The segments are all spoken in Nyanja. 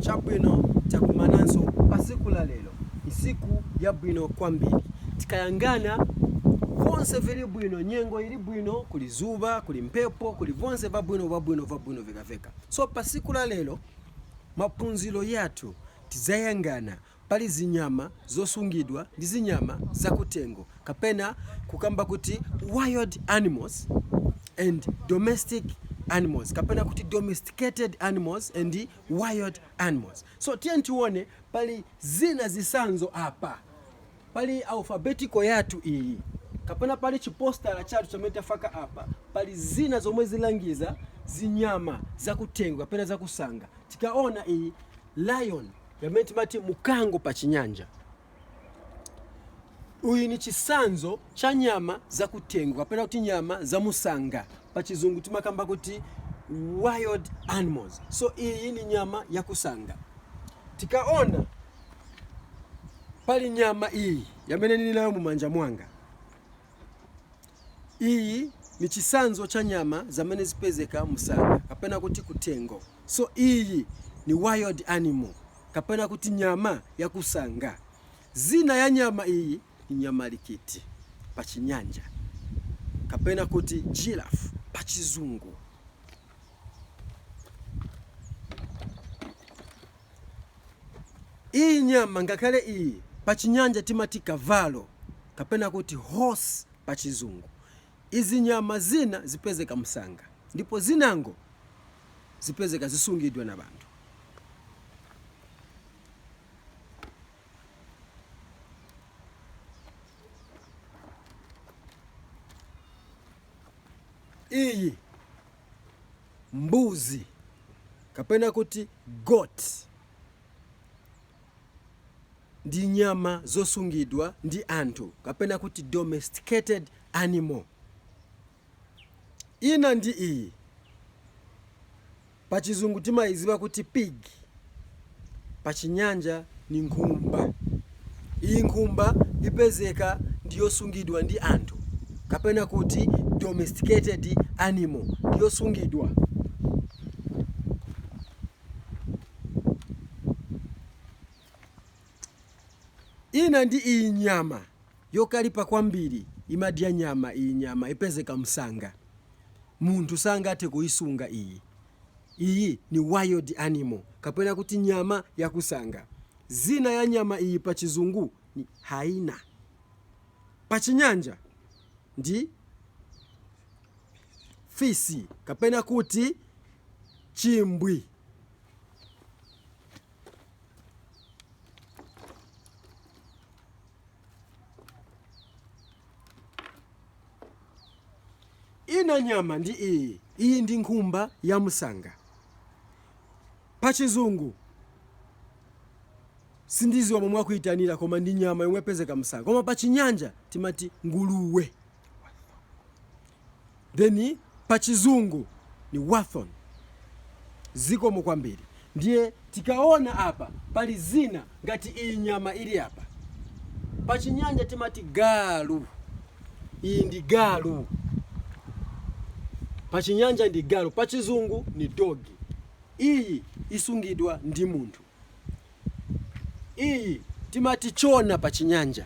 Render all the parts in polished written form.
Chabwino, takumananso pa siku la lero, isiku yabwino kwambiri. Tikayangana vonse vili bwino, nyengo ili bwino, kuli zuva, kuli mphepo, kuli vonse vabwino vabwino vabwino vekaveka. So pa siku la lero maphunziro yathu tidzayangana pali zinyama zosungidwa ndi zinyama zakutengo, kapena kukamba kuti wild animals and domestic animals, kapena kuti domesticated animals and wild animals. So tiye tione pali zina zisanzo apa pali alphabetical yathu iyi, kapena pali chipostala chathu chamene tafaka apa, pali zina zomwe zilangiza zinyama zakutengo kapena zakusanga. Tikaona iyi lion yamene timati mukango pa Chinyanja, uyu ni chisanzo cha nyama zakutengo kapena kuti nyama zamusanga. Pa Chizungu timakamba kuti wild animals. So iyi ni nyama yakusanga. Tikaona pali nyama iyi yamene nili nayo mumanja mwanga, iyi ni chisanzo cha nyama zamene zipezeka musanga kapena kuti kutengo. So iyi ni wild animal kapena kuti nyama yakusanga. Zina ya nyama iyi ni nyamalikiti pa Chinyanja kapena kuti giraffe pa Chizungu. Iyi nyama ngakhale iyi pa Chinyanja timati kavalo kapena kuti horse pa Chizungu. Izi nyama zina zipezeka msanga ndipo zinango zipezeka zisungidwa na banthu. Iyi mbuzi kapena kuti goat ndi nyama zosungidwa ndi anthu kapena kuti domesticated animal. Ina ndi iyi pa Chizungu timayiziwa kuti pig, pa Chinyanja ni nkhumba. Iyi nkhumba ipezeka ndi yosungidwa ndi anthu kapena kuti domesticated animal, ndi yosungidwa. Ina ndi iyi nyama yokalipa kwambiri, imadya nyama. Iyi nyama ipezeka msanga, munthu sangathe kuyisunga iyi. Iyi ni wild animal kapena kuti nyama yakusanga. Zina ya nyama iyi pa Chizungu ni hyena, pa Chinyanja ndi fisi kapena kuti chimbwi. Ina nyama ndi iyi. Iyi ndi nkhumba ya musanga. Pa Chizungu sindiziwa momwe akuyitanira, koma ndi nyama yomwe ipezeka msanga, koma pa Chinyanja timati nguluwe, then pa Chizungu ni warthog. Zikomo kwambiri. Ndiye tikaona apa pali zina ngati iyi nyama ili apa, pa Chinyanja timati galu. Iyi ndi galu, pa Chinyanja ndi galu, pa Chizungu ni dog. Iyi isungidwa ndi munthu. Iyi timati chona pa Chinyanja,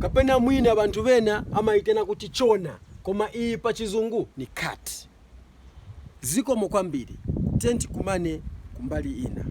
kapena mwina banthu bena amayitana kuti chona, koma iyi pa Chizungu ni cat. Zikomo kwambiri, tiye tikumane kumbali ina.